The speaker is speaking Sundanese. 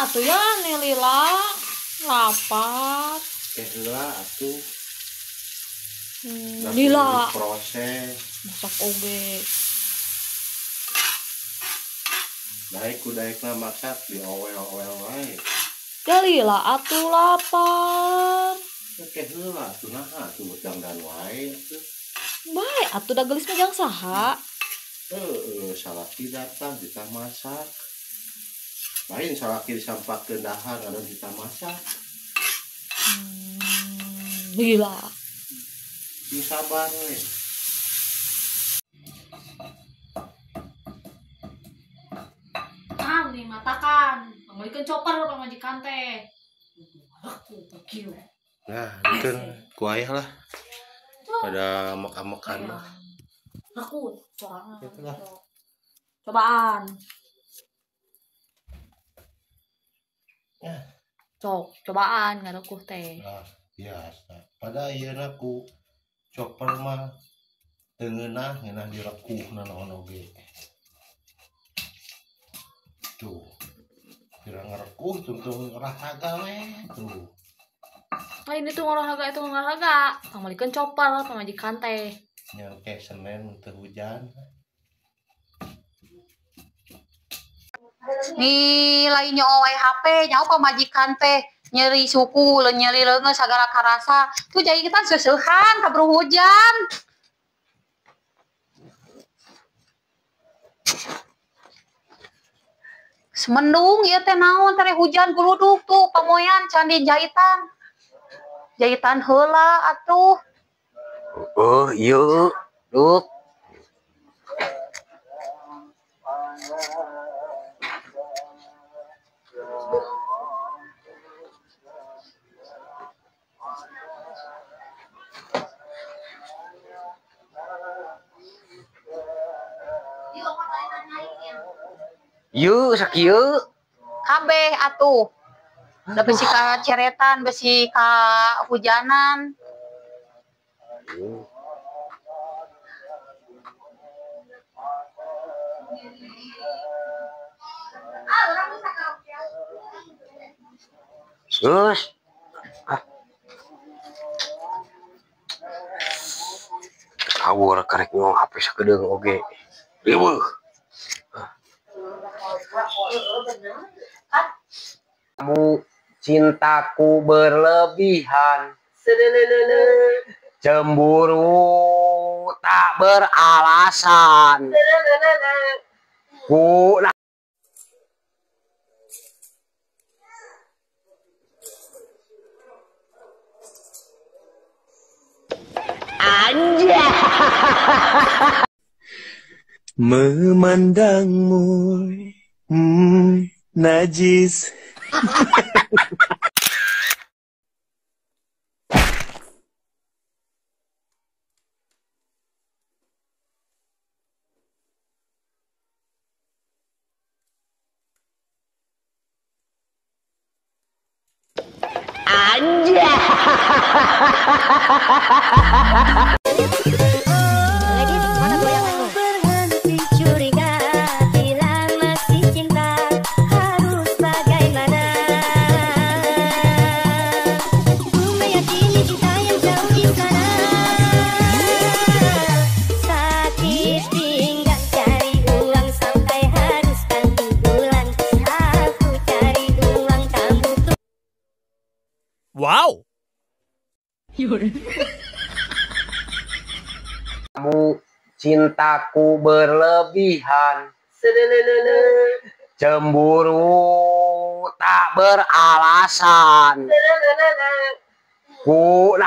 Atuh ya nih lila lapar. Teh heula atuh. Lila proses. Masak oge. Daek ku daekna masak di owel-owel wae. Ya lila atuh lapar. Teh heula atuh naha atuh dangdan wae atuh. Bae atuh da geulis mah jang saha? Heeh, salaki datang kita masak. Lain salaki disampakeun dahar anu kita masak. Gila. Sing sabar we. Kang dimatakan, panggilkeun chopper pamajikan teh. Aku kieu. Nah, dikeun ku ayah lah. Pada makan-makan mah. Aku sorangan. Itulah. Cobaan. Ya. Cok, cobaan ngarukuh teh. Nah, biasa. Pada ayeuna ku chopper mah teu ngeunah, ngeunah direkuhna naon oge. Tuh. Kira ngarekuh tungtung olahraga we tuh. Lain itu olahraga itu olahraga. Pangmalikeun chopper pamajikan teh. Nyangke Senin teu hujan. Nih lain nyoe HP nyaho pamajikan teh nyeri suku nyeri leungeun sagala karasa tuh jadi kita seusehan kaburu hujan. Semendung ieu teh naon teh hujan guludug tuh pamoyan can dijahitan. Jahitan heula atuh. Oh ieu duk. Yuk, sakieu. Kabeh atuh. Da besi ka ceretan, besi ka hujanan. Terus. Ah. Awur karek nyong HP sakedeung oge. Riweuh. Kamu cintaku berlebihan, cemburu tak beralasan. Ku anjay. Memandangmu najis. Anjay. Wow. Kamu cintaku berlebihan, cemburu tak beralasan. Ku